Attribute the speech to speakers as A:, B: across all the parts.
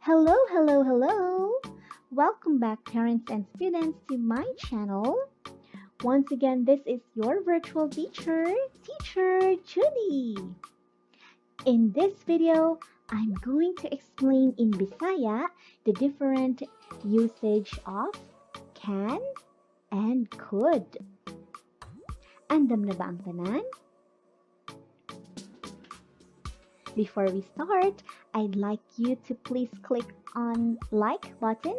A: Hello, hello, hello! Welcome back, parents and students, to my channel. Once again, this is your virtual teacher, Teacher Judy. In this video, I'm going to explain in Bisaya the different usage of can and could. Andam na ba ang tanan? Before we start, I'd like you to please click on like button,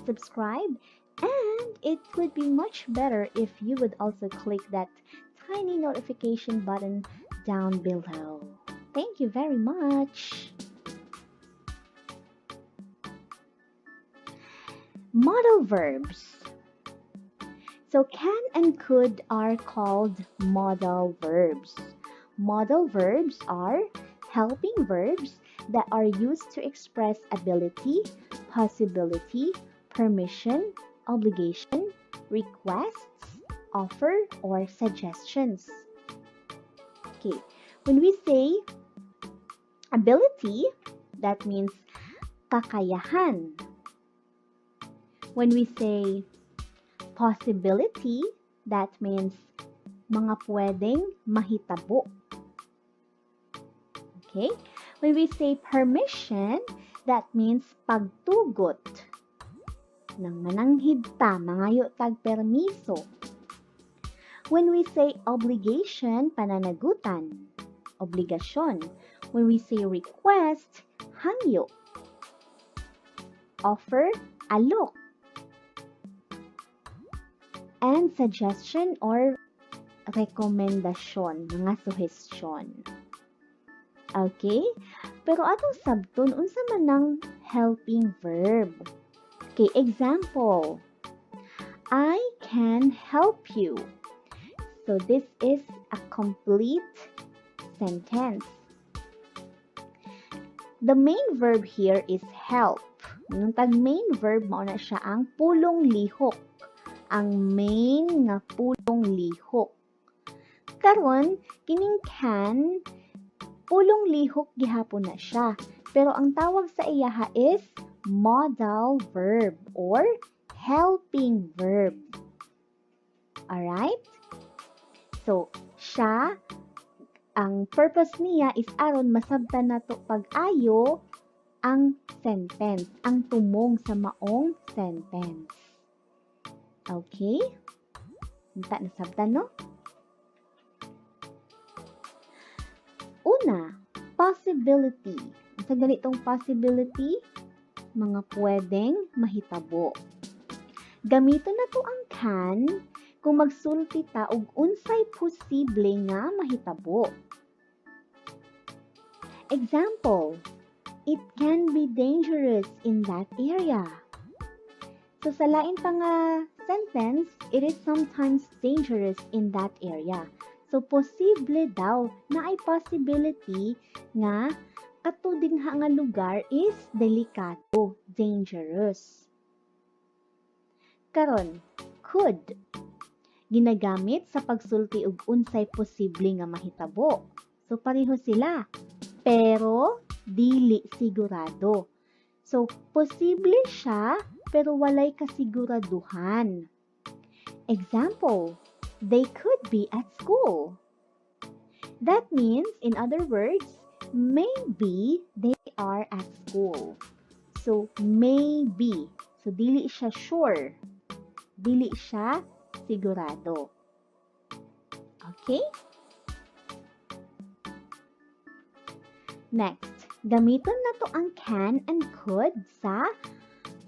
A: subscribe, and it would be much better if you would also click that tiny notification button down below. Thank you very much. Modal verbs. So can and could are called modal verbs. Modal verbs are helping verbs that are used to express ability, possibility, permission, obligation, requests, offer, or suggestions. Okay, when we say ability, that means kakayahan. When we say possibility, that means mga pwedeng mahitabo. Okay? When we say permission, that means pagtugot. Nang mananghid ta, mangayo tag permiso. When we say obligation, pananagutan, obligasyon. When we say request, hangyo. Offer, alok. And suggestion or rekomendasyon, mga suhestyon. Okay? Pero atong sabton, unsa man ang helping verb? Okay, example. I can help you. So this is a complete sentence. The main verb here is help. Yung tag main verb mao na siya ang pulong lihok. Ang main nga pulong lihok. Karon, kining can, pulong lihok gihapon na siya. Pero ang tawag sa iyaha is modal verb or helping verb. Alright? So, siya, ang purpose niya is aron masabtan nato pag-ayo ang sentence, ang tumong sa maong sentence. Okay? Unta nasabtan, no? Una, possibility. Sa ganitong possibility, mga pwedeng mahitabo. Gamiton nato ang can kung magsulti ta og unsay posible nga mahitabo. Example, it can be dangerous in that area. So sa lain pa nga sentence, it is sometimes dangerous in that area. So posible daw na ay possibility nga kato dinha nga lugar is delikado, dangerous. Karon, could ginagamit sa pagsulti og unsay posible nga mahitabo. So pareho sila, pero dili sigurado. So posible siya pero walay kasiguraduhan. Example, they could be at school. That means, in other words, maybe they are at school. So, maybe. So, dili siya sure. Dili siya sigurado. Okay? Next, gamiton nato ang can and could sa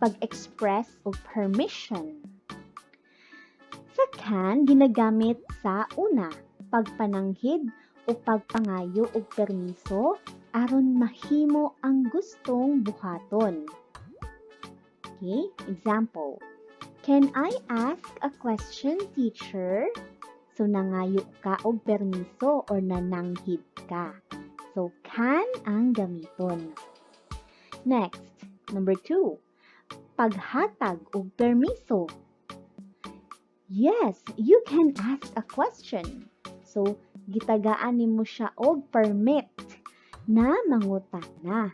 A: pag-express og permission. Sa can, ginagamit sa una, pagpananghid o pagpangayo og permiso aron mahimo ang gustong buhaton. Okay, example. Can I ask a question, teacher? So, nangayo ka og permiso or nananghid ka. So, can ang gamiton. Next, number 2. Paghatag og permiso. Yes, you can ask a question. So, gitagaan nimo siya og permit na mangutana.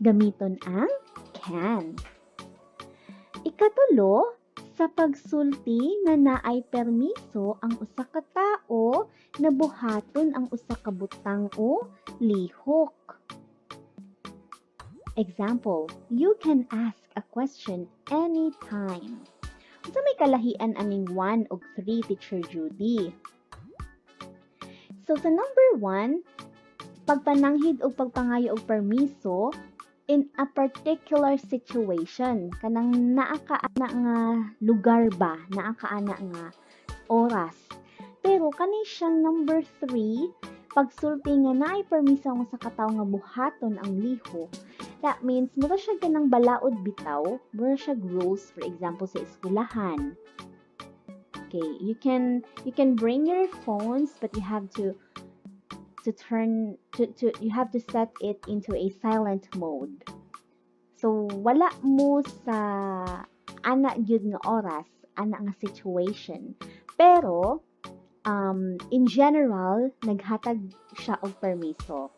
A: Gamiton ang can. Ikatulo, sa pagsulti nga naay permiso ang usa ka tawo na buhaton ang usa ka butang o lihok. Example, "You can ask a question anytime." Unsa may kalahian aning 1 ug 3, Teacher Judy? So sa number 1, pagpananghid og pagpangayo og permiso in a particular situation, kanang naa ka ana nga lugar ba, naa ka ana nga oras. Pero kani siyang number 3, pagsulti nga naay permiso ang usa ka tawo nga buhaton ang lihok, that means mura siya kanang balaod bitaw, mura siya rules, for example, sa eskwelahan. Okay, you can bring your phones, but you have to turn to you have to set it into a silent mode. So wala mo sa ana gyud nga oras, ana nga situation. Pero in general, naghatag siya og permiso.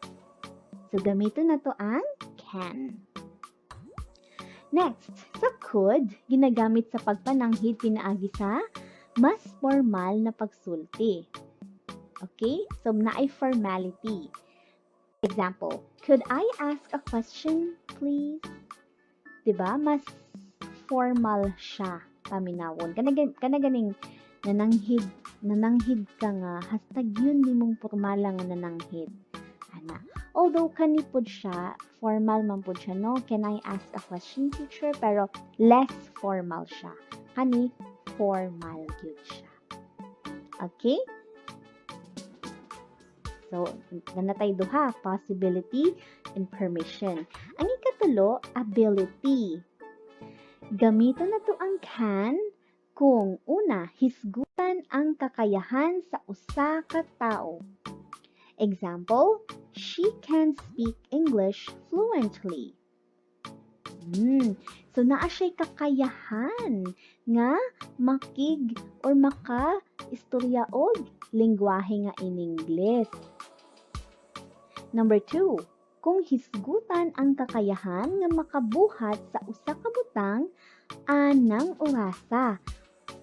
A: So gamiton nato ang can. Next, sa could, ginagamit sa pagpananghid pinaagi sa mas formal na pagsulti. Okay? So, naay formality. Example, "Could I ask a question, please?" 'Di ba? Mas formal siya paminawon. Kana ganing nananghid ka nga hastag yun nimong pormala nga nananghid. Ana. Although kani pod siya, formal man pod siya, no? "Can I ask a question, teacher?" Pero less formal siya. Kani formal gyud siya. Okay? So, naa natay duha, possibility and permission. Ang ikatulo, ability. Gamiton nato ang can kung una, hisgutan ang kakayahan sa usa ka tawo. Example, "She can speak English fluently." So naa siya'y kakayahan nga makig or maka istorya og lingwahe nga in-Ingles. Number 2, kung hisgutan ang kakayahan nga makabuhat sa usa ka butang anang orasa,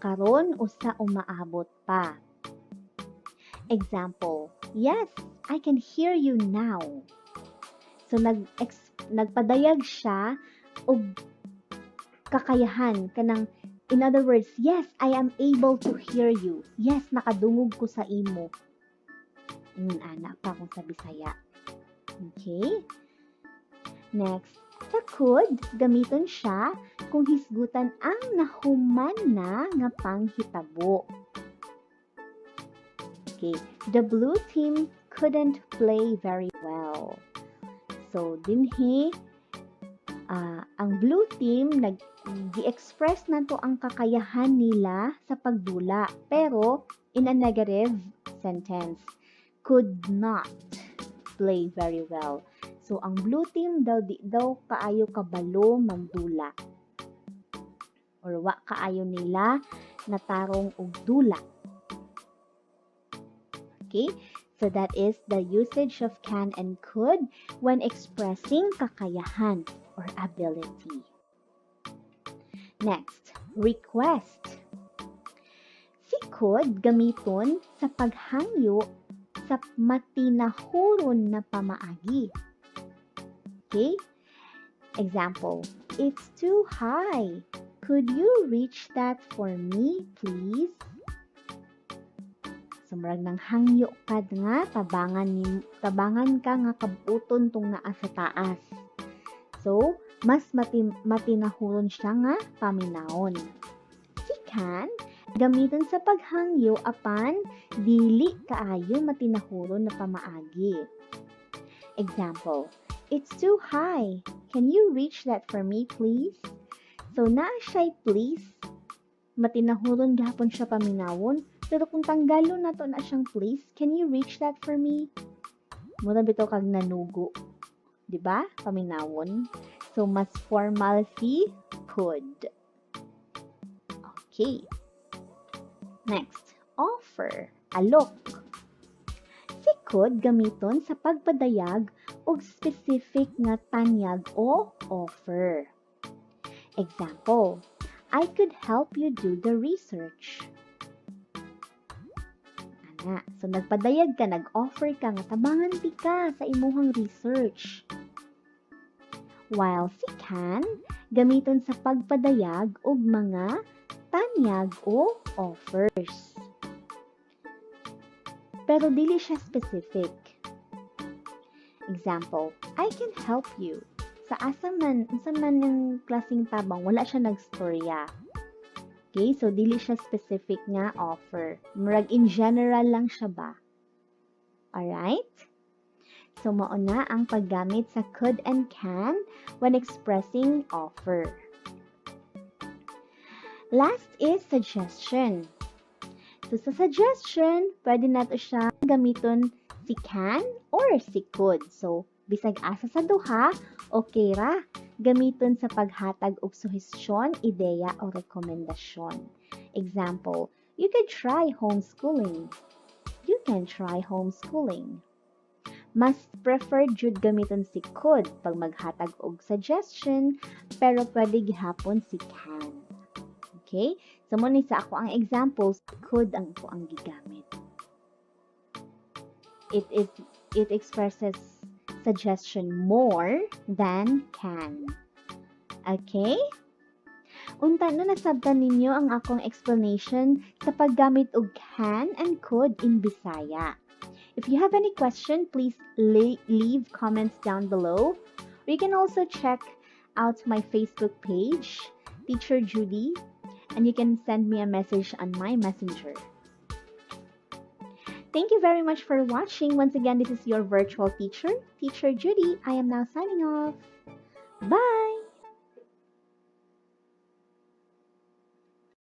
A: karon usa umaabot pa. Example, "Yes, I can hear you now." So nagpadayag siya og kakayahan kanang, in other words, "Yes, I am able to hear you. Yes, nakadungog ko sa imo." Ingon ana pa kung sa Bisaya. Okay? Next, sa could, gamiton siya kung hisgutan ang nahuman na nga panghitabo. Okay, "The blue team couldn't play very well." So, dinhi, ang blue team, nag gi-express nato ang kakayahan nila sa pagdula, pero in a negative sentence, "could not play very well." So, ang blue team daw di daw kaayo kabalo magdula or wa kaayo nila natarong og dula. Okay? So that is the usage of can and could when expressing kakayahan or ability. Next, request. Si could gamiton sa paghangyo sa matinahuron na pamaagi. Okay? Example, "It's too high. Could you reach that for me, please?" So, murag nang hangyo ka nga tabangan ka nga kabuton tong naa sa taas. So, mas matinahuron siya nga paminawon. Si can, gamiton sa paghangyo apan dili kaayo matinahuron na pamaagi. Example, "It's too high. Can you reach that for me, please?" So, naa siya'y please. Matinahuron gihapon siya paminawon. Pero kung tanggalon nato na siyang please, "Can you reach that for me?" Mura bitaw kag nanugo. 'Di ba? Paminawon. So, mas formal si could. Okay. Next, offer. Alok. Si could gamiton sa pagpadayag og specific nga tanyag o offer. Example, "I could help you do the research." Ana. So, nagpadayag ka, nag-offer ka nga tabangan tika sa imuhang research. While si can, gamiton sa pagpadayag og mga tanyag o offers. Pero dili siya specific. Example, "I can help you." Sa asa man, unsa man ang klaseng tabang, wala siya nagstorya. Okay, so dili siya specific nga offer. Murag in general lang siya ba? Alright? So mao na ang paggamit sa could and can when expressing offer. Last is suggestion. So sa suggestion, pwede nato siya gamiton si can or si could. So bisag asa sa duha, okay ra gamiton sa paghatag og suhestyon, ideya o rekomendasyon. Example, "You could try homeschooling." "You can try homeschooling." Mas preferred jud gamiton si could pag maghatag og suggestion, pero pwede gihapon si can. Okay? So mao ni sa akoang examples, could ang akoang gigamit. It expresses suggestion more than can. Okay? Unta no nasabtan ninyo ang akong explanation sa paggamit og can and could in Bisaya. If you have any question, please leave comments down below. Or you can also check out my Facebook page, Teacher Judy, and you can send me a message on my Messenger. Thank you very much for watching. Once again, this is your virtual teacher, Teacher Judy. I am now signing off. Bye!